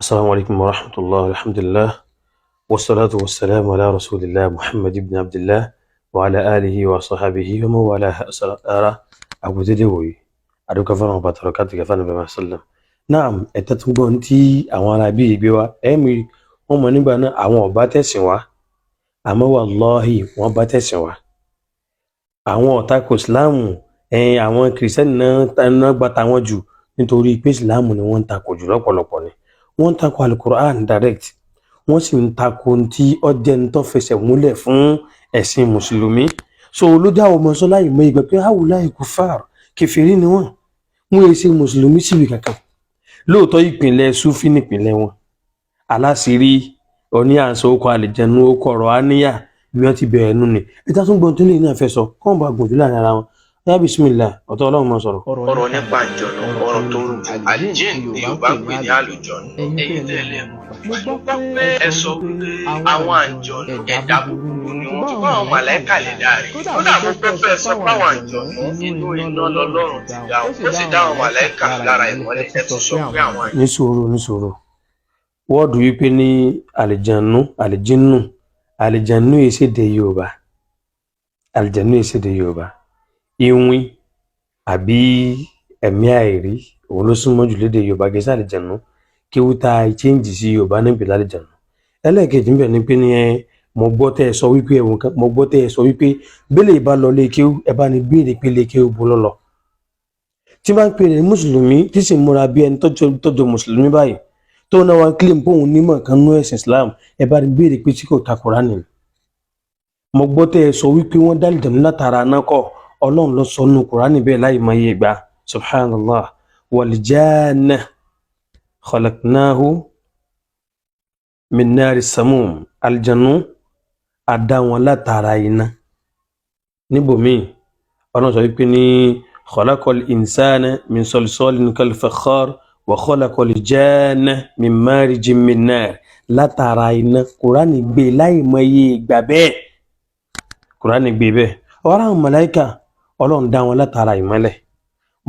Assalamu alaikum wa rahmatullah, alhamdulillah, wassalatu wassalamu ala rasulillah Muhammad ibn Abdillah wa ala alihi wa sahabihi wa man walaha. Ara àgùdédé wòye, àdúgbò fún àwọn bàtàrọ káàtì gàfà nàbẹ máa sọlá. Naam, ẹ̀tẹ́ tún gbọ́n tí àwọn ará bíi gbé wa ẹ̀mí wọn mọ̀ nígbà náà, àwọn ọ̀bá tẹ̀sìn wa, àmọ́ wàláhì, wọ́n bá tẹ̀sìn wa. Àwọn ọ̀tá kò ìsìláàmù ẹ̀yìn, àwọn kìrìsìtẹ́nì náà gba tàwọn jù, nítorí pé ìsìláàmù ni wọ́n ń takò jù lọ́pọ̀lọpọ̀. Ni wọ́n ń takò alukur'an direct, wọ́n sì ń takò tí ọjẹ́ ń tó fẹsẹ̀ múlẹ̀ fún ẹ̀sìn mùsùlùmí. So olójú àwọn ọmọ sọlá ìmọ̀ ìgbà pé ha'ula'i kuffar, kèfèrí ni wọ́n, wọ́n yẹ ṣe mùsùlùmí síbi kankan. Lóòótọ́, ìpìlẹ̀ sufi nípìnlẹ̀ wọn, aláṣìírí oní àǹsọ okọ̀ àlìjẹnu okọ̀ ọ̀rọ̀ àníyà bí wọ́n ti bẹ̀rẹ̀ nù ni. Ẹ̀ta tún gbọ́n tó lè náà fẹ́ sọ kọ́n bá gùn jù láàrin ara wọn. Yá, bismillah, ọ̀tọ̀ ọlọ́run máa sọ̀rọ̀. Ọ̀rọ̀ nípa àjọ̀nù, ọ̀rọ̀ tó rújú. Àlìjìn ni Yorùbá ń pè ní àlùjọ̀nù. Ẹ̀yin tẹ́lẹ̀ mo gbọ́ pé ẹ sọ wípé àwọn àjọ̀nù, ẹ̀dá búburú ni wọ́n, ṣùgbọ́n àwọn màláìkà lè dá rí. Kódà mo pẹ́ fẹ́ sọ pé àwọn àjọ̀nù, inú iná lọ́lọ́run ti dá wọn, ó sì dá àwọn màláìkà lára ìmọ́lẹ̀. Ẹ tún sọ pé àwọn Ní sùúrù, ní sùúrù. Wọ́ọ̀dù wípé ní àlìjànú, àlìjínù, àlìjànú yìí ṣèdè Yorùbá, àlìjànú yìí ṣèdè Yorùbá. Ìwìn àbí ẹ̀mí àìrí, òun ló súnmọ́ jù lédè Yorùbá, kì í ṣe àlìjànú. Kéwú tá a change sí Yorùbá níbi lálìjànú. Ẹlẹ́ẹ̀kejì ńbẹ̀ ni pé ní ẹ mo gbọ́ tẹ́ ẹ sọ wípé ẹ̀wọ̀n kan, mo gbọ́ tẹ́ ẹ sọ wípé bẹ́lẹ̀ ìbá lọ lé kéwú, ẹ bá ní béèrè pé lé kéwú bó lọ́lọ́. Tí bá ń pè ní mùsùlùmí, tí sì ń múra bí ẹni tọ́jọ́ mùsùlùmí báyìí, tó náà wá ń claim pé òun nímọ̀ kan nú ẹ̀sìn Islam, ẹ bá ní béèrè pé tí kò ta Kùránì. Mo gbọ́ tẹ́ ẹ sọ wípé wọ́n dá àlìjànú látara aná kọ́. Ọlọ́run ló sọ nínú Kùránì bẹ́ẹ̀ láì mọ iye ìgbà. Subhanallah, wal janna khalaqnahu min nari samum. Àlìjànú, a dá wọn látara iná. Níbòmíì, ọlọ́run sọ wípé ní khalaqal insana min salsalin kal fakhar wa khalaqal janna min marijin min nar. Látara iná, Kùránì gbé láì mọ iye ìgbà bẹ́ẹ̀, Kùránì gbé bẹ́ẹ̀. Ọ̀rọ̀ àwọn màláíkà, ọlọ́run dá wọn látara ìmọ́lẹ̀.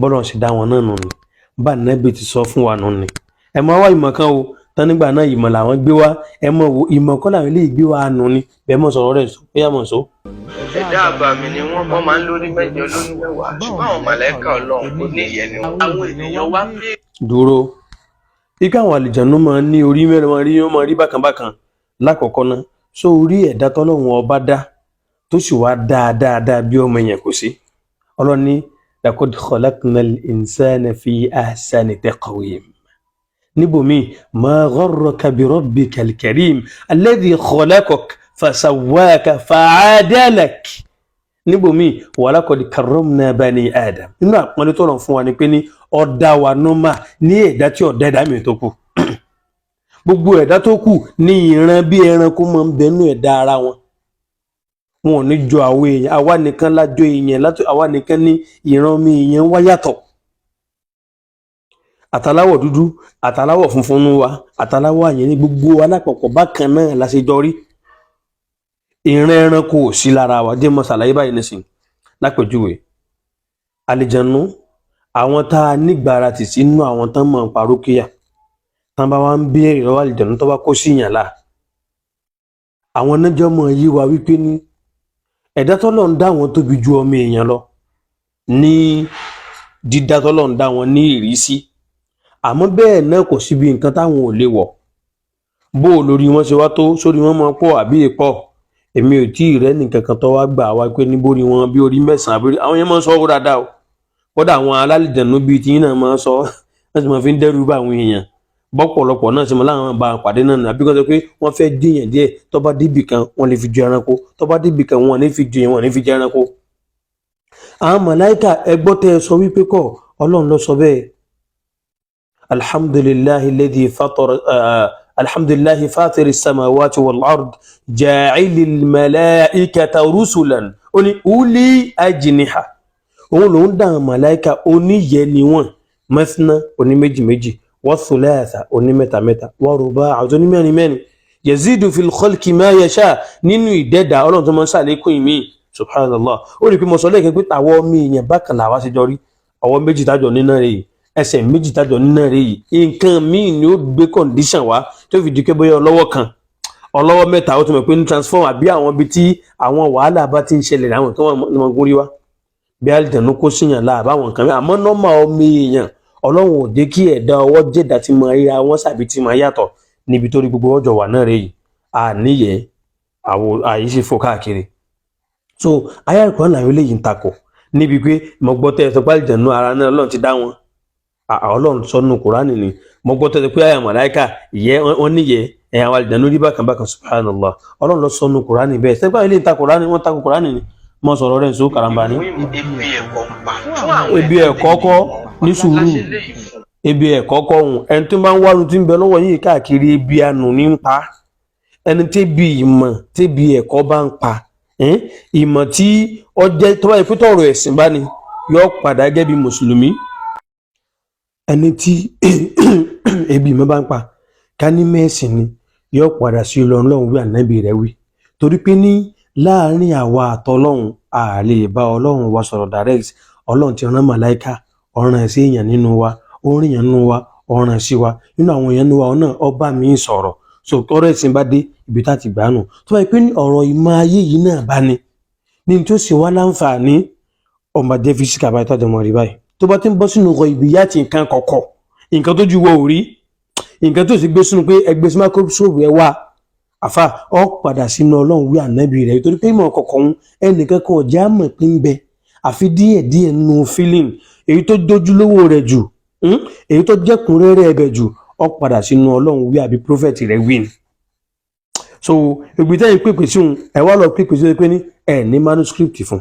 Bọ́lọ́run sì dá wọn náà nù ni, bá nẹ́bí ti sọ fún wa nù ni. Ẹ máa wá ìmọ̀ kan o tán nígbà náà, ìmọ̀ làwọn gbé wá. Ẹ mọ̀ wo, ìmọ̀ kọ́ làwọn eléyìí gbé wá nù ni. Bẹ́ẹ̀ mọ̀ sọ̀rọ̀ rẹ̀ sọ bóyá mọ̀ sọ. Ẹ̀dá àbàmì ni wọ́n. Wọ́n máa ń lórí mẹ́jọ, lórí mẹ́wàá, ṣùgbọ́n àwọn màláìkà ọlọ́run, kò ní ìyẹn ni wọ́n. Àwọn ènìyàn wá pé Dúró, ikú àwọn àlìjànú máa ń ní orí mẹ́rin, máa rí, wọ́n máa rí bákan bákan. Lákọ̀ọ́kọ́ náà, só orí ẹ̀dá tọ́lọ́run ọba dá tó sì wá dáadáa bí ọmọ èèyàn kò sí. Ọlọ́run ní laqad khalaqnal insana fi ahsani taqwim. Níbòmíì, ma gharraka bi rabbikal karim alladhi khalaqak fasawwaka fa'adalak. Níbòmíì, walaqad karramna bani Adam. Nínú àpọ́nlé tọ́lọ̀ fún wa ni pé ní ọ̀dà wa nọ́mà ní ẹ̀dá tí ọ̀dà ẹ̀dá mi tó kù. Gbogbo ẹ̀dá tó kù ní ìran bí ẹranko máa ń bẹnu ẹ̀dá ara wọn, wọn ò ní jọ àwọn èèyàn. Àwa nìkan lájọ èèyàn látọ, àwa nìkan ní ìran mi èèyàn wá yàtọ̀. Àtàláwọ̀ dúdú, àtàláwọ̀ funfun nú wa, àtàláwọ̀ àyẹ̀ ní gbogbo wa lápapọ̀, bákan náà la ṣe jọ rí. Ìran ẹranko ò sí lára wa. Jẹ́ mọ́ ṣàlàyé báyìí nísìnyí. Lápèjúwe, àlìjànú, àwọn tá a nígbára tì sínú àwọn tán mọ̀ ń parókíyà, tán bá wá ń béèrè lọ́wọ́ àlìjànú tó bá kó síyàn láà, àwọn nájọ́ mọ̀ yí wa wípé ní ẹ̀dá tọ́lọ̀ ń dá wọn tóbi ju ọmọ èèyàn lọ ní dídá tọ́lọ̀ ń dá wọn ní ìrísí. Àmọ́ bẹ́ẹ̀ náà, kò síbi nǹkan táwọn ò lè wọ̀. Bó o lórí wọn ṣe wá tó sórí wọn máa pọ̀ àbí ìpọ̀, èmi ò tí ì rẹ́ nìkankan tó wá gbà wá pé níborí wọn bí orí mẹ́sàn-án àbí àwọn yẹn máa ń sọ ọ́ dáadáa o. Kódà àwọn alálìjẹ̀nú bíi tiyín náà máa ń sọ, wọ́n sì máa fi ń dẹ́rù bá àwọn èèyàn. Bọ́pọ̀lọpọ̀ náà ṣe mọ́ láwọn bá pàdé náà ní, àbí kó sọ pé wọ́n fẹ́ díyàn díẹ̀, tó bá débì kan, wọ́n lè fi ju ẹranko, tó bá débì kan, wọ́n lè fi ju èèyàn, wọ́n lè fi jẹ ẹranko. Àwọn màláíkà, ẹgbọ́ tẹ́ ẹ sọ wípé kọ́, ọlọ́run ló sọ bẹ́ẹ̀. Alhamdulillahi alladhi fatara, alhamdulillahi fatiri samawati wal ard ja'ilil malaikata rusulan, ó ní uli ajniha. Òun lòún dá àwọn màláíkà, oníyẹ ni wọ́n, mathna, oní méjì méjì, wa thulatha, oní mẹ́ta mẹ́ta, wa ruba', àti oní mẹ́rin mẹ́rin, yazidu fil khalqi ma yasha. Nínú ìdẹ́dà, ọlọ́run tó máa ń sàlékún ìmí. Subhanallah, ó rí i pé mo sọ lẹ́ẹ̀kan pé tàwọn ọmọ èèyàn bákan làwa ṣe jọ rí. Ọwọ́ méjì tájọ nínú rẹ̀ yìí, Ẹsẹ̀ méjì tájọ nínú rẹ̀ yìí, nǹkan míì ni ó gbé condition wá tó fi di pé bóyá ọlọ́wọ́ kan, ọlọ́wọ́ mẹ́ta, ó tún mọ̀ pé ní transform àbí àwọn ibi tí àwọn wàhálà bá ti ń ṣẹlẹ̀, àwọn nǹkan wọn ni wọ́n gún rí wá bí àlìjànú kó síyàn láàbá àwọn nǹkan mi. Àmọ́ normal ọmọ èèyàn, Ọlọ́run ò jẹ́ kí ẹ̀dá ọwọ́ jẹ̀dá tí máa ríra wọn sàbí tí máa yàtọ̀ níbi tó rí gbogbo ọjọ́ wà náà rẹ̀ yìí àníyẹ àwọn àyè sì fò káàkiri. So ayé àlùkò làwọn eléyìí ń takò níbi pé mo gbọ́ tẹ́ ẹ sọ pé àlìjànú ara náà Ọlọ́run ti dá wọn. Ọlọ́run sọ nínú Kùránì ni. Mo gbọ́ tẹ́ ẹ sọ pé àyà màláìkà ìyẹ́ wọn níyẹ ẹ̀ àwọn àlìjànú rí bákan bákan. Subhanallah, Ọlọ́run lọ sọ nínú Kùránì bẹ́ẹ̀. Sẹ́gbà eléyìí ń ta Kùránì, wọ́n takò Kùránì ni. Mo sọ̀rọ̀ rẹ̀ nsọ karambà ni. Ebi ẹ̀kọ́ ń pa fún àwọn Ebi ẹ̀kọ́ kọ́, ní sùúrù. láṣẹ léyìí fún. Ebi ẹ̀kọ́ kọ́ òun. Ẹni tó máa ń wárun tí ń bẹ lọ́wọ́ yìí káàkiri, ebi àánú ní ń pa ẹni tẹ́bi ìmọ̀ tẹ́bi ẹ̀kọ́ bá ń pa ìmọ̀ tí ó jẹ́ tó bá yẹ pé tọ̀rọ̀ ẹ̀sìn bá ní yọ padà gẹ́gẹ́ bí mùsùlùmí. Ẹni tí ebi ìmọ̀ bá ń pa ká ní mẹ́sìn ni yọ padà sí Ọlọ́run wí, ànábì rẹ̀ wí, torí pé ní láàárín àwa àtọlọ́run, a lè bá Ọlọ́run wa sọ̀rọ̀ direct. Ọlọ́run ti rán màláìka, ọ̀ràn sí èèyàn nínú wa, ó rìn èèyàn nínú wa, ọ̀ràn sí wa nínú àwọn èèyàn nínú wa náà, ọba mi ń sọ̀rọ̀. So ọ̀rọ̀ ẹ̀sìn bá dé ibi tá ti gbà nù, tó bá yẹ pé ní ọ̀rọ̀ ìmọ̀ ayé yìí náà bá ní ní tó sì wá láǹfààní, ọmọ jẹ́ physical báyìí tọ́jú ọmọ rí báyìí, tó bá ti ń bọ́ sínú ọkọ̀ ìbíyá ti nǹkan kọ̀kọ̀, nǹkan tó ju wọ òrí, nǹkan tó sì gbé sínú pé ẹgbẹ́ sí microscope ẹ wá àfà, ọ padà sínú Ọlọ́run wí, ànábì rẹ̀, torí pé ìmọ̀ kọ̀kọ̀ ń ẹnìkan kan ọ̀já mọ̀ pé ń bẹ àfi díẹ̀ díẹ̀ nínú feeling. Èyí tó dójúlówó rẹ̀ jù, èyí tó jẹ́kùnrẹ́rẹ́ ẹbẹ̀ jù, ọ padà sínú Ọlọ́run wí àbí prophet rẹ̀ wí ni. So ìgbì tẹ́yìn pèpè sí òun, ẹ wá lọ pèpè sí pé ní ẹ ní manuscript fún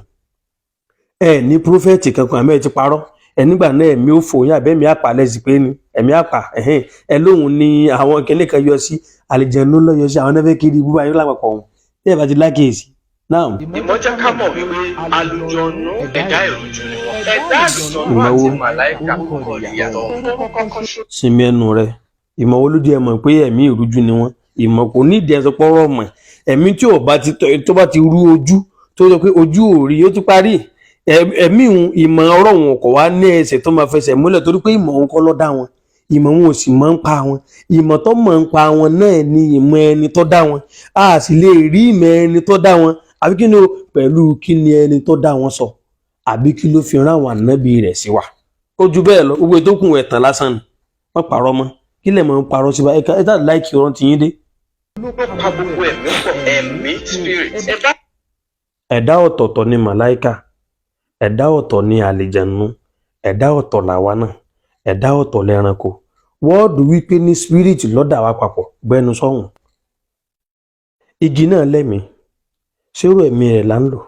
ẹ ní prophet kankan, àmọ́ ẹ ti parọ́ ẹ nígbà náà. Ẹ̀mí ò fò yín àbẹ́mí àpà lẹ́sìn pé ní ẹ̀mí àpà ẹ̀hẹ́n ẹ lóhùn ní àwọn kìnìún kan yọ sí àlìjẹ̀nu lọ yọ sí àwọn náà fẹ́ kiri ibú ayé lápapọ̀ ọ̀hún tí ẹ bá ti lákèésí náà. Ìmọ̀ jẹ́ ká mọ̀ wípé àlùjọ̀nú ẹ̀dá ìrújú ni wọ́n. Ẹ̀dá àlùjọ̀nú Ìnáwó. àti màláìkà kò yàtọ̀. Sinmi ẹnu rẹ. Ìmọ̀ wo ló jẹ́ mọ̀ pé ẹ̀mí ìrújú ni wọ́n? Ìmọ̀ kò ní ìdí ẹ̀sọ́ pọ́rọ̀ mọ̀. Ẹ̀mí tí ò bá ti tọ́ tó bá ti rú ojú tó sọ pé ojú ò rí, ó ti parí. Ẹ̀mí òun, ìmọ̀ ọ̀rọ̀ wọn kò wá ní ẹsẹ̀ tó máa fẹsẹ̀ múlẹ̀, torí pé ìmọ̀ òun kọ́ ló dá wọn, ìmọ̀ wọn ò sì mọ̀ ń pa wọn. Ìmọ̀ tó mọ̀ ń pa wọn náà ni ìmọ̀ ẹni tó dá wọn. A sì lè rí ìmọ̀ ẹni tó dá wọn àbí kí ni o pẹ̀lú kí ni ẹni tó dá wọn sọ àbí kí ló fi rán àwọn ànábì rẹ̀ sí wa. Ó ju bẹ́ẹ̀ lọ. Gbogbo ètò kùn ẹ̀tàn lásán ni wọ́n parọ́ mọ́. Kí lẹ̀ mọ́ ń parọ́ sí wa? Ẹ̀ka ẹ̀ta láìkì ọ̀rọ̀ ti yín dé. Ló pa gbogbo ẹ̀mí pọ̀, ẹ̀mí, spirit. Ẹ̀dá Ẹ̀dá ọ̀tọ̀ọ̀tọ̀ ni màláìkà, ẹ̀dá ọ̀tọ̀ ni àlìjànú, ẹ̀dá ọ̀tọ̀ làwa náà, ẹ̀dá ọ̀tọ̀ lẹ́ranko. Wọ́ọ̀dù wípé ní spirit lọ́dà wa papọ̀, gbẹnu sọ́hùn. Igi náà lẹ́mìí, ṣérò ẹ̀mí rẹ̀ là ń lò.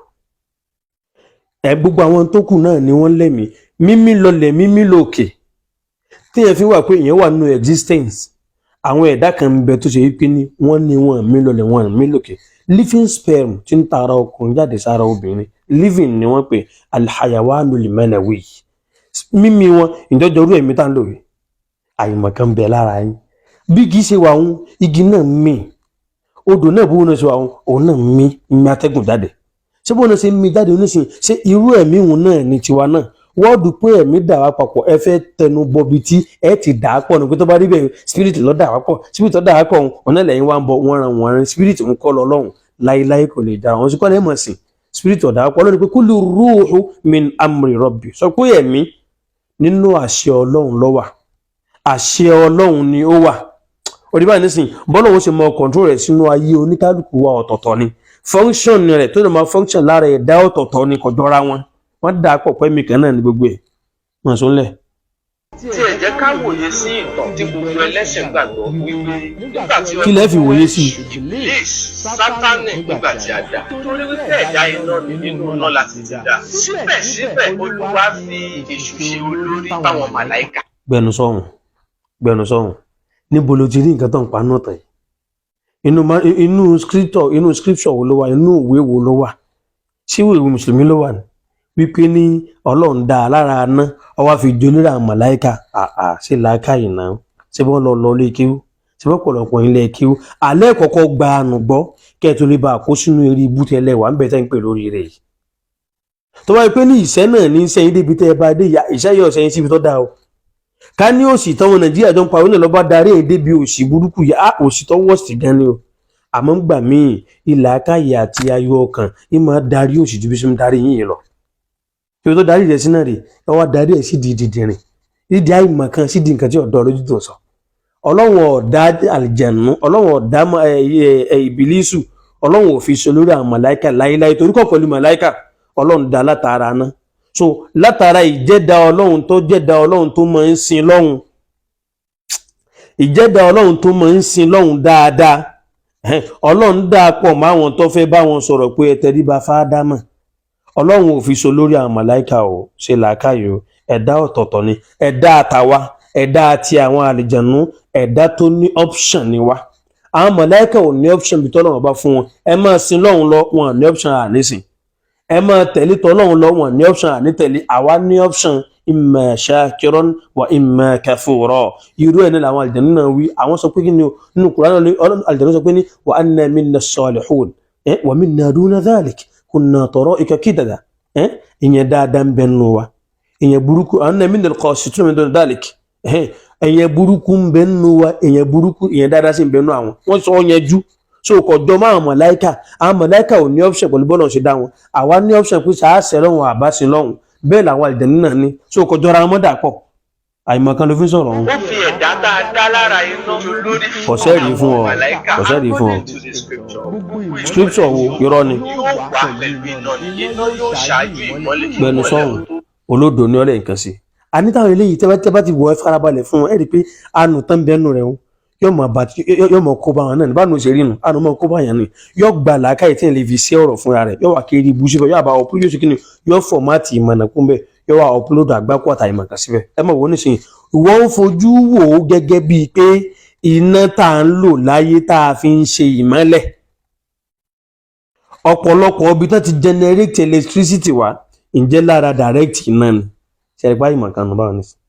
Ẹ gbogbo àwọn tó kù náà ni wọ́n lẹ́mìí. Mímí lọlẹ̀, mímí lòkè, téèyàn fi wà pé èèyàn wà nínú existence. Àwọn ẹ̀dá kan ń bẹ tó ṣe wípé ní wọ́n ní wọn mí lọlẹ̀, wọn mí lòkè. Living sperm tí ń tara ọkùnrin jáde sára obìnrin, living ni wọ́n pè alhayawanu limanawi. Mímí wọn ìjọjọ orú ẹ̀mí tá ń lò yìí. Àyùmọ̀ kan bẹ lára yín. Bí kì í ṣe wà ń igi náà mì, odò náà bó náà ṣe wà ń òun náà mí mí atẹ́gùn jáde. Ṣé bó náà ṣe ń mí jáde oníṣìí, ṣé irú ẹ̀mí òun náà ní tiwa náà? Wọ́ọ̀dù pé ẹ̀mí dà wá papọ̀, ẹ fẹ́ tẹnu bọbi tí ẹ ti dà á pọ̀ ní pé tó bá rí bẹ́ẹ̀, spirit ló dà wá pọ̀. Spirit tó dà wá pọ̀ ọ̀nà lẹ́yìn wá ń bọ̀ wọ́n ran wọ́n ran spirit ń kọ́ lọ lọ́hùn láéláé, kò lè dára wọn sí kọ́lẹ́ mọ̀ sí spirit ọ̀dà wá pọ̀ lónìí pé kúlù rúùhù min amri rabbi. Sọ pé ẹ̀mí nínú àṣẹ Ọlọ́run ló wà, àṣẹ Ọlọ́run ni ó wà. Òdìbà nísìnyí, bọ́lá òun ṣe mọ control rẹ̀ sínú ayé oníkálukú wa ọ̀tọ̀ọ̀tọ̀ ni. Function rẹ̀ tó lè máa function lára ẹ̀dá ọ̀tọ̀ọ̀tọ̀ ni, kò jọra wọn. Wọ́n dà á pọ̀ pẹ́ mi kan náà ní gbogbo ẹ̀ wọ́n sọ ńlẹ̀. Tí ẹ jẹ́ ká wòye sí ìtàn tí gbogbo ẹlẹ́sìn gbàgbọ́ wípé nígbà tí Kí lẹ fi wòye sí? Iblis, Sátánì, nígbà tí a dá, torí wípé ẹ̀dá iná ni, nínú iná láti ti dá, síbẹ̀síbẹ̀ Olúwa fi èṣù ṣe olórí fáwọn màláìkà. Gbẹnu sọ̀hún, gbẹnu sọ̀hún. Níbo ló ti rí nǹkan tó ń pa náà tàn yìí? Inú scripture, inú scripture wo ló wà? Inú ìwé wo ló wà? Ṣé ìwé mùsùlùmí ló wà ní wípé ní Ọlọ́run dá a lára aná, ó wá fi jonírà màláìka? Àà, ṣé làákàyè náà? Ṣé wọ́n lọ lọ ilé kéwú? Ṣé wọ́n pọ̀lọpọ̀ ilé kéwú alẹ́ kọ̀ọ̀kọ́ gba àánú gbọ́ kẹ́ ẹ tó lè bá a kó sínú eré ibú tẹ́lẹ̀ wà ń bẹ̀ tẹ́ ń pè lórí rẹ̀ yìí? Tó bá yẹ pé ní ìṣẹ́ náà ní sẹ́yìn débi tẹ́ ẹ bá dé ìyá, ìṣẹ́ yóò sẹ́yìn síbi tó dáa o. Ká ní òṣì tọ́wọ́ Nàìjíríà tó ń pariwo náà lọ́ba darí ẹ̀ débi òṣì burúkú yìí, á òṣì tó wọ̀sì gan ni o. Àmọ́ gbà míì, ìlàkàyè àti ayọ̀ ọkàn ní máa darí òṣì ju bí ṣe ń darí yín yìí lọ. Kí o tó darí rẹ̀ sí náà rè é, wá darí ẹ̀ sí di dìdìrìn, dídí àìmọ̀ kan sí di nǹkan tí ọ̀dọ́ lójú tó sọ. Ọlọ́run ọ̀dá àlìjẹ̀nù, Ọlọ́run ọ̀dá ìbílísù, Ọlọ́run ò fi ṣe lórí àwọn màláìkà láéláé, torí kọ́ pẹ̀lú màláìkà Ọlọ́run dá látara ná. So látara ìjẹ́dá Ọlọ́run tó jẹ́dá Ọlọ́run tó máa ń sin lọ́hùn, ìjẹ́dá Ọlọ́run tó máa ń sin lọ́hùn dáadáa, Ọlọ́run dá pọ̀ mọ́ àwọn tó fẹ́ bá wọn sọ̀rọ̀ pé ẹ tẹríba fáádámà. Ọlọ́run ò fi so lórí àwọn màláìkà o. Ṣe làákàyè o. Ẹ̀dá ọ̀tọ̀ọ̀tọ̀ ni ẹ̀dá àtàwa, ẹ̀dá àti àwọn àlìjànú. Ẹ̀dá tó ní option ni wá. Àwọn màláìkà ò ní option. Bí tọ́lọ́run bá fún wọn, ẹ máa sin lọ́hùn lọ, wọn ní option ànísìn. Ẹ máa tẹ̀lé tọ́lọ́hùn lọ, wọn ní option ànítẹ̀lé. Àwa ní option, imma shakiran wa imma kafura. Irú ẹ̀ ní làwọn àlìjànú náà wí. Àwọn sọ pé kí ni o? Nínú Kùránì, àlìjànú sọ pé ní wa anna minna salihun wa minna duna dhalik kunna tara'ika qidada. Ìyẹn dáadáa ń bẹ nù wa, ìyẹn burúkú, anna minna al-qasituna min duna dhalik, ìyẹn burúkú ń bẹ nù wa, ìyẹn burúkú, ìyẹn dáadáa sì ń bẹ nù àwọn. Wọ́n sọ yẹn jú. So kò jọ mọ́ àwọn màláíkà. Àwọn màláíkà ò ní option pẹ̀lú bọ́ọ̀lù ṣe dá wọn. Àwa ní option pé sàásẹ̀ lọ́hùn, àbáṣe lọ́hùn. Bẹ́ẹ̀ làwọn àlìjẹ̀nú náà ní. So kò jọra wọn mọ́, dà pọ̀. Àìmọ̀kan ló fi ń sọ̀rọ̀ wọn. Ó fi ẹ̀dá tá a dá lára iná lórí Kò sẹ́rìí fún ọ. màláíkà. Kò sẹ́rìí fún ọ. According to the scripture, Scripture wo? Irọ́ ni. Yóò wá pẹ̀lú iná ni. Iná yóò ṣáájú ìmọ́lẹ̀. Gbẹnu sọ̀hún, olódò ní ọ̀rẹ́ nǹkan sí. Àní táwọn eléyìí tẹ́ bá ti wọ̀, ẹ́ farabalẹ̀ fún wọn, ẹ rí i pé àánú tán bẹ́ẹ̀ nù rẹ̀ ń yóò mọ̀ bá yóò mọ̀ kó bá wọn náà ní báwọn ṣe rí nu. Àánú mọ̀ kó bá yẹn ni yóò gba làákàyè tí yẹn lè fi ṣe ọ̀rọ̀ fúnra rẹ̀, yóò wá kiri ibú síbẹ̀, yóò bá ọ̀pọ̀, yóò ṣe kí ni, yóò format ìmọ̀nà kún bẹ́ẹ̀, yóò wá upload àgbákò àtàìmọ̀ kan síbẹ̀. Ẹ mọ̀ wọ́n nísìnyí, ìwọ ń fojú wò ó gẹ́gẹ́ bíi pé iná tá à ń lò láyé tá a fi ń ṣe ìmọ́lẹ̀, ọ̀pọ̀lọpọ̀ ibi tó ti generate electricity wá, ǹjẹ́ lára direct iná ni? Ṣẹ̀rẹ̀pá ìmọ̀ kan nù báwọn nísìnyí.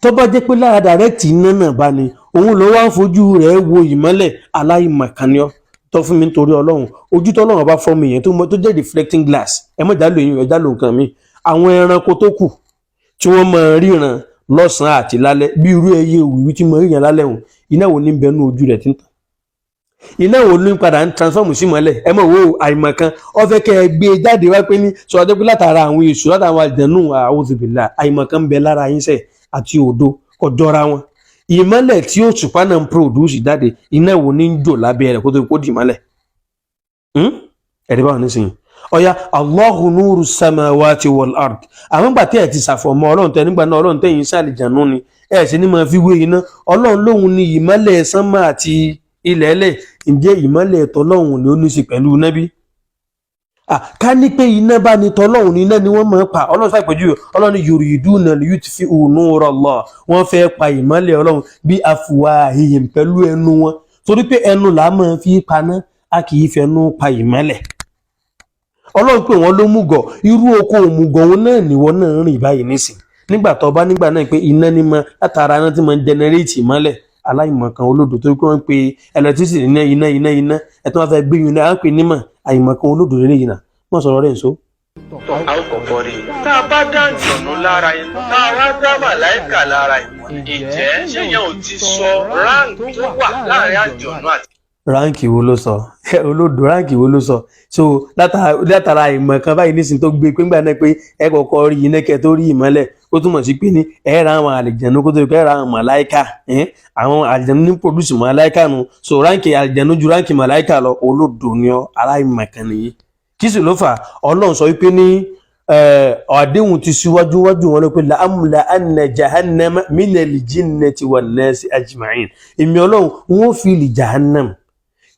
Tó bá jẹ́ pé lára direct iná náà bá ní, òun ló wá ń fojú rẹ̀ wo ìmọ́lẹ̀. Aláìmọ̀kan ni ọ́ tọ́ fún mi. Nítorí Ọlọ́run, ojú tọ́lọ́run bá fọ́ mi yẹn tó mọ tó jẹ́ reflecting glass, ẹ mọ̀ já lò yín, ẹ já lò nǹkan mi. Àwọn ẹranko tó kù tí wọ́n máa ríran lọ́sàn-án àti lálẹ́, bí irú ẹyẹ òwìwí tí mo ríran lálẹ́ hùn, iná wo ní bẹ nú ojú rẹ̀ tí ń tàn? Iná wo ló ń padà ń transform sí mọ́lẹ̀? Ẹ mọ̀ wo àìmọ̀kan. Ó fẹ́ kẹ́ ẹ gbé e jáde wá pé ní sọ adé pé látara àwọn èṣù, látara àwọn àjẹnú àwòzìbìlà. Àìmọ̀kan ń bẹ lára yín sẹ̀ àti òdo kò jọra wọn. Ìmọ́lẹ̀ tí òṣùpá náà ń produce jáde, iná wo ní ń jò lábẹ́ rẹ̀ kó tó kó dì mọ́lẹ̀? Ẹ̀rí báwọn nísìnyí. Ọ̀ya, Allahu nuru samawati wal ard. Àwọn ìgbà tí ẹ̀ ti ṣàfọ̀mọ́ Ọlọ́run tẹ nígbà náà, Ọlọ́run tẹ̀yìn sí àlìjànú ni ẹ̀ sì ní máa fi wé iná. Ọlọ́run lóhun ni ìmọ́lẹ̀ sánmà àti ilẹ̀ ẹlẹ̀. Ǹjẹ́ ìmọ́lẹ̀ tọlọ́run ni ó ní í ṣe pẹ̀lú iná bí? Ká ní pé iná bá ní tọlọ́run ní, iná ni wọ́n máa ń pa. Ọlọ́run ṣàpèjúwe, Ọlọ́run ní yuriduna liyutfi'u nura Allah. Wọ́n fẹ́ pa ìmọ́lẹ̀ Ọlọ́run bí afwahihim, pẹ̀lú ẹnu wọn, torí pé ẹnu là á máa fi paná, a kì í fẹnu pa ìmọ́lẹ̀. Ọlọ́run pé wọ́n ló múgọ̀. Irú oko òmùgọ̀ òun náà nìwọ náà ń rìn báyìí nísìn. Nígbà tó bá nígbà náà pé iná ní mọ látara iná tí mo ń generate ìmọ́lẹ̀. Aláìmọ̀kan, olódò, torí pé wọ́n ń pe electricity ní iná, iná, iná. Ẹ̀ tó wọ́n fẹ́ gbé yun náà à ń pè nímọ̀. Àìmọ̀kan, olódò lélẹ́yìn náà wọ́n sọ̀rọ̀ rẹ̀ ń so. A ó kọ́kọ́ rí i. Tá a bá dá àjọ̀nú lára iná, tá a wá dá màláìkà lára ìmọ́lẹ̀, ǹjẹ́ ṣé yẹn ò ti sọ rank tó wà láàrin àjọ̀nú àti Rank wo ló sọ, olódò? Rank wo ló sọ? So látara ìmọ̀ kan báyìí nísìnyí tó gbé pé ńgbà náà pé ẹ kọ́kọ́ rí iná kẹ́ tó rí ìmọ́lẹ̀, ó túmọ̀ sí pé ní ẹ ra àwọn àlìjẹ̀nu kó tó di pé ẹ ra àwọn màláìkà. Àwọn àlìjẹ̀nu ní produce màláìkà nu. So rank àlìjẹ̀nu ju rank màláìkà lọ. Olódò ni ọ, aláìmọ̀kan nìyí. Kí sì ló fà? Ọlọ́run sọ wípé ní àdéhùn ti síwájú wájú wọn lọ pé la'amla anna jahannama minal jinnati wan nasi ajma'in. Èmi Ọlọ́run, wọn fi lè jahannam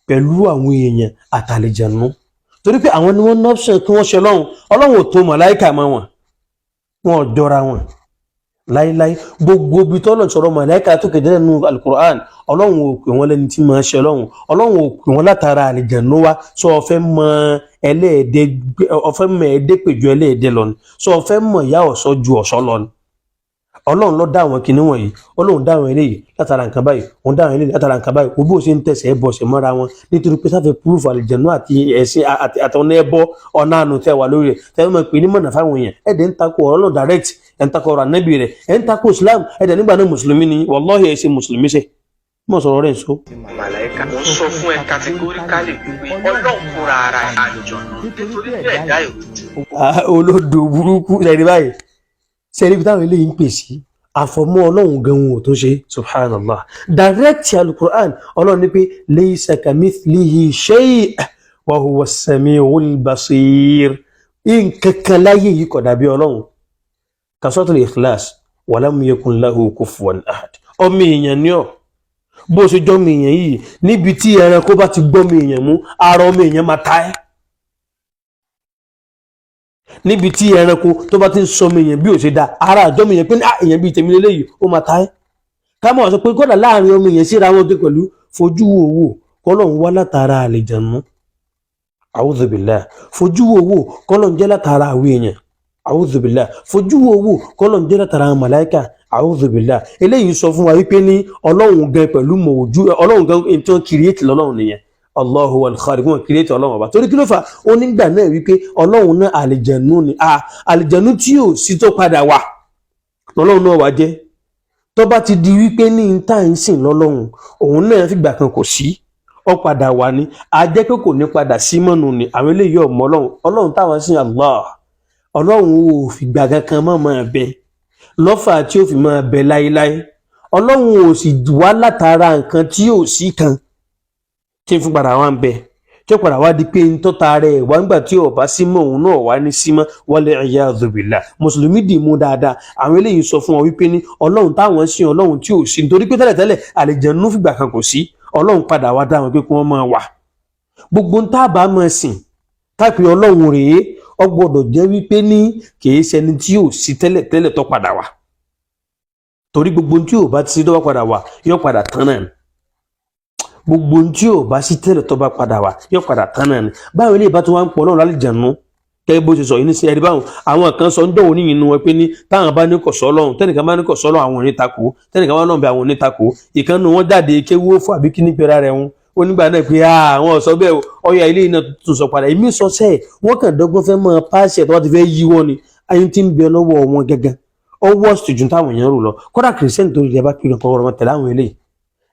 pẹ̀lú àwọn èèyàn àtàlẹ̀jẹ̀nu, torí pé àwọn ni wọ́n ní option kí wọ́n ṣe lọ́hùn. Ọlọ́run ò tó màláìkà mọ́ wọn, wọn ò jọra wọn láíláí. Gbogbo ibi tọ́lọ̀ sọ̀rọ̀ màláìkà tó kéde nínú alukur'an, Ọlọ́run ò pè wọ́n lẹ́ni tí máa ṣe lọ́hùn. Ọlọ́run ò pè wọ́n látara àlìjẹ̀nu wa. Sọ ọ fẹ́ mọ ẹlẹ́ẹ̀dẹ́, ọ fẹ́ mọ ẹ̀ẹ́dẹ́pẹ̀jọ ẹlẹ́ẹ̀dẹ́ lọ ni? Sọ ọ fẹ́ mọ ìyá ọ̀ṣọ́ ju ọ̀ṣọ́ lọ ni? Ọlọ́run ló dá àwọn kinní wọ̀nyí. Ọlọ́run dá àwọn eléyìí látara nǹkan báyìí, òun dá àwọn eléyìí látara nǹkan báyìí. Òbí ò ṣe ń tẹ̀sẹ̀ bọ̀sẹ̀ mọ́ra wọn nítorí pé sáfẹ́ púrúfù àlìjẹ̀nú àti ẹ̀sìn àtọ̀nà ẹbọ ọ̀nà àánú tẹ́ wà lórí rẹ̀ tẹ́ mọ̀ pé ní mọ̀nà fáwọn èèyàn. Ẹ̀dẹ̀ ń takò ọ̀rọ̀ náà direct, ẹ̀ ń takò ọ̀rọ̀ ànábì rẹ̀, ẹ̀ ń takò Islam. Ẹ̀dẹ̀ nígbà náà mùsùlùmí ni, wallahi ẹ̀ ṣe mùsùlùmí ṣe mọ̀ sọ̀rọ̀ rẹ̀ ń sọ. Màláìka, mo sọ fún ẹ categorically wípé Ọlọ́run fúnra ara ẹ̀ àlùjọ̀nù, nítorí pé ẹ̀dá ìrújú. Olódò burúkú ṣe báyìí ṣe ibi táwọn eléyìí ń pè sí àfọmọ́ Ọlọ́run gan-an ò tó ṣe. Subhanallah, direct alukur'an, Ọlọ́run ní pé laysa kamithlihi shay' wa huwa as-sami'ul basir. Nǹkankan láyé yìí kò dàbí Ọlọ́run. Kasuratul ikhlas, wa lam yakun lahu kufuwan ahad. Ọmọ èèyàn ní ọ bó ṣe jọ́mọ èèyàn yìí, níbi tí ẹranko bá ti gbọ́mọ èèyàn mú, ara ọmọ èèyàn máa ta ẹ́. Níbi tí ẹranko tó bá ti ń sọmọ èèyàn bí ò ṣe da, ara àjọmọ èèyàn pé ní èèyàn bíi tèmi lélẹ́yìí, ó máa ta ẹ́. Ká mọ̀ sọ pé kódà láàrin ọmọ èèyàn síra wọn gé pẹ̀lú fojú wo wò kọ́lọ̀ ń wá látara àlejànú, a'udhu billah. Fojú wo wò kọ́lọ̀ ń jẹ́ látara àwọn èèyàn, a'udhu billah. Fojú wo wò kọ́lọ̀ ń jẹ́ látara àwọn màláíkà, a'udhu billah. Eléyìí sọ fún wa wípé ní Ọlọ́run gan pẹ̀lú mọ̀ọ́jú Ọlọ́run gan tí wọ́n create lọ́lọ́run nìyẹn. Allahu wal khaliq, wọn create Ọlọ́run ọba. Torí kí ló fà ó nígbà náà wípé Ọlọ́run náà àlìjẹ̀nú ni? Àlìjẹ̀nú tí ò sí tó padà wà lọ́lọ́run náà wà jẹ́. Tó bá ti di wípé ní tá ń sìn lọ́lọ́run, òun náà fìgbà kan kò sí, ó padà wà ní, a jẹ́ pé kò ní padà sí mọ́nu ni. Àwọn eléyìí ọmọ Ọlọ́run, Ọlọ́run táwọn sìn Allah, Ọlọ́run ò fìgbà kankan mọ́ máa bẹ lọ́fà tí ó fi máa bẹ láéláé. Ọlọ́run ò sì wá látara nǹkan tí ò sí kan tí ń fún padà wá ń bẹ, tí ó padà wá di pé ń tọ́ta rẹ̀ wá nígbà tí ó bá sí mọ́, òun náà wá ní sí mọ́. Wal iyadhu billah. Mùsùlùmí dì mú dáadáa. Àwọn eléyìí sọ fún wọn wípé ní Ọlọ́run táwọn sìn, Ọlọ́run tí ò sí, nítorí pé tẹ́lẹ̀tẹ́lẹ̀ àlìjẹ̀nú fìgbà kan kò sí, Ọlọ́run padà wá dá wọn pé kí wọ́n máa wà. Gbogbo ń tábà máa sìn tápé Ọlọ́run rèé, ó gbọ́dọ̀ jẹ́ wípé ní kìí ṣẹni tí ò sí tẹ́lẹ̀tẹ́lẹ̀ tó padà wá, torí gbogbo tí ò bá ti sí tó bá padà wá, yóò padà tán náà ni. Gbogbo tí ò bá sí tẹ́lẹ̀ tó bá padà wá, yóò padà tán náà ni. Báwo ilé ìbá tó wá ń pọ̀ náà lálìjànú gẹ́gẹ́ bó ṣe sọ yìí ní sí ẹ̀rí báwọn àwọn kan sọ ń dọ̀wọ́ níyìn inú wọn pé ní táwọn bá ní kò sọ Ọlọ́run, tẹ́nìkan bá ní kò sọ Ọlọ́run, àwọn ò ní takò, tẹ́nìkan bá náà bẹ, àwọn ò ní takò. Ìkànnì wọn jáde kéwú fún àbí kíní pera rẹ̀ wọn ó nígbà náà pé àwọn ọ̀sọ́ bẹ́ẹ̀ ọyọ ilé iná tuntun sọ padà. Èmi sọ sẹ́ẹ̀, wọ́n kàn dọ́gbọ́n fẹ́ mọ́ páàsì ẹ̀ tó bá ti fẹ́ yí wọn ni. Ayé tí ń bẹ lọ́wọ́ wọn gángan, ó worst ju táwọn èèyàn rò lọ. Kódà kìrìsìtẹ́nì tó rí ẹ bá pé nǹkan ọ̀rọ̀ tẹ̀lé àwọn eléyìí,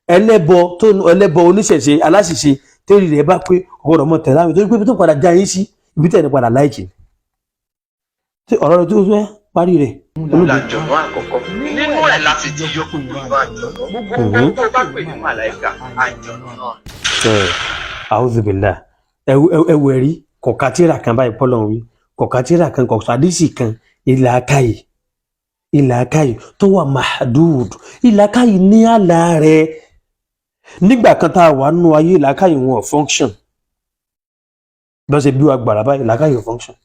ẹlẹ́bọ tó ẹlẹ́bọ, oníṣẹ̀ṣe, aláṣìṣe tó rí rẹ̀ bá pé ọ̀rọ̀ mọ́ tẹ̀lé àwọn, torí pé tó padà já yín sí ibi tẹ̀ ní padà láìkì tí ọ̀rọ̀ rẹ̀ tó fẹ́ parí rẹ̀. Làjọ̀nú àkọ́kọ́ nínú ẹ̀ láti ti yọ gbogbo ìran àjọ̀nú, gbogbo tó bá pè ní màláìka, àjọ̀nú náà. A'udhu billah. Ẹwù ẹ̀rí kọ̀kátìrà kan báyìí pọ́lọ̀ wí kọ̀kátìrà kan, kọ̀sádìsì kan. Ìlàkàyè, ìlàkàyè tó wà mahdud, ìlàkàyè ní àlà rẹ̀. Nígbà kan tá a wà nínú ayé, ìlàkàyè wọn ò function. Bí wọ́n ṣe bí wa gbàrà báyìí, ìlàkàyè ò function.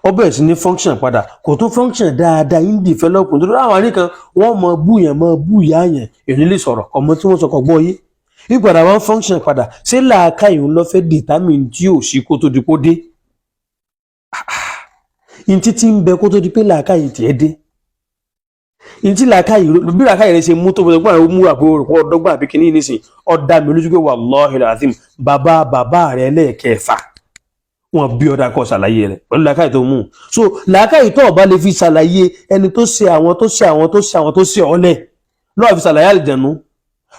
Ó bẹ̀rẹ̀ sí ní function padà, kò tó function dáadáa ń develop, nítorí àwọn àrí kan wọ́n mọ búyàn, mọ búyà yẹn, èyí lè sọ̀rọ̀ ọmọ tí wọ́n sọ kọ̀ gbọ́ yé. Ìpadà wọn function padà, ṣé làákàyè ń lọ fẹ́ determine tí ò sí kó tó di kó dé? Ntí tí ń bẹ kó tó di pé làákàyè tiẹ̀ dé, ntí làákàyè bí làákàyè rẹ ṣe mú tó bọ́ pé mú àpò òrùkọ́ ọ̀dọ́gba àbí kìíní nísìn, ó dá mi lójú pé wallahi alazim, bàbá bàbá rẹ lẹ́ẹ̀kẹfà wọn bí ọ̀dà kọ́ ṣàlàyé rẹ̀ pẹ̀lú làákàyè tó mú. So làákàyè tó ọba lè fi ṣàlàyé ẹni tó ṣe àwọn tó ṣe àwọn tó ṣe àwọn tó ṣe ọ̀lẹ̀ lọ́wọ́ fi ṣàlàyé àlìjẹ̀nu,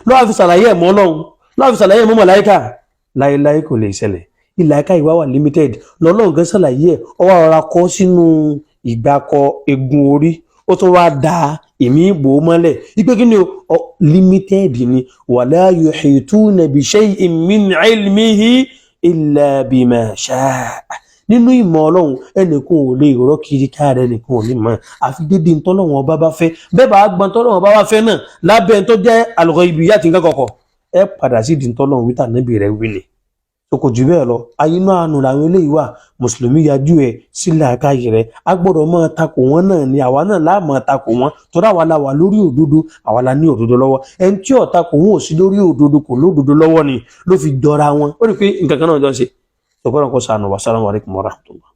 lọ́wọ́ fi ṣàlàyé ẹ̀mọ́ Ọlọ́run, lọ́wọ́ fi ṣàlàyé ẹ̀mọ́ màláíkà, láéláé kò lè ṣẹlẹ̀. Ìlàkàyè wá wà limited. Lọ́lọ́run gan ṣàlàyé ẹ̀, ó wá rọra kọ́ sínú ìgbàkọ egun orí, ó tún wá da ìmí ìbò mọ́lẹ̀ ipe kí ni o, limited ni. Wala yuhituna bi shay'in min ilmihi illa bima sha'a. Nínú ìmọ̀ Ọlọ́run, ẹnìkan ò lè rọ́ kiri káàrẹ, ẹnìkan ò ní mọ̀ àfi dédé ntọ́lọ́run ọba bá fẹ́. Bẹ́ẹ̀ bá gbọ́n tọ́lọ́run ọba bá fẹ́ náà lábẹ́ tó jẹ́ al-ghaybiyat, nǹkan kọ̀kọ̀, ẹ padà sí ìdí ntọ́lọ́run wíta níbi rẹ̀ wí ni. So kò jù bẹ́ẹ̀ lọ. Ayé náà àánú làwọn eléyìí wà. Mùsùlùmí, yajú ẹ sílẹ̀ àkáyè rẹ. A gbọ́dọ̀ máa takò wọ́n náà ni. Àwa náà láà máa takò wọ́n, torí àwa la wà lórí òdodo, àwa la ní òdodo lọ́wọ́. Ẹni tí ò takò wọn ò sí lórí òdodo, kò lódodo lọ́wọ́ ni ló fi jọra wọn. Ó rí i pé nǹkan kan náà jọ ń ṣe. Sọgbọ́n kò sànù. Wa salamu alaykum wa rahmatullah.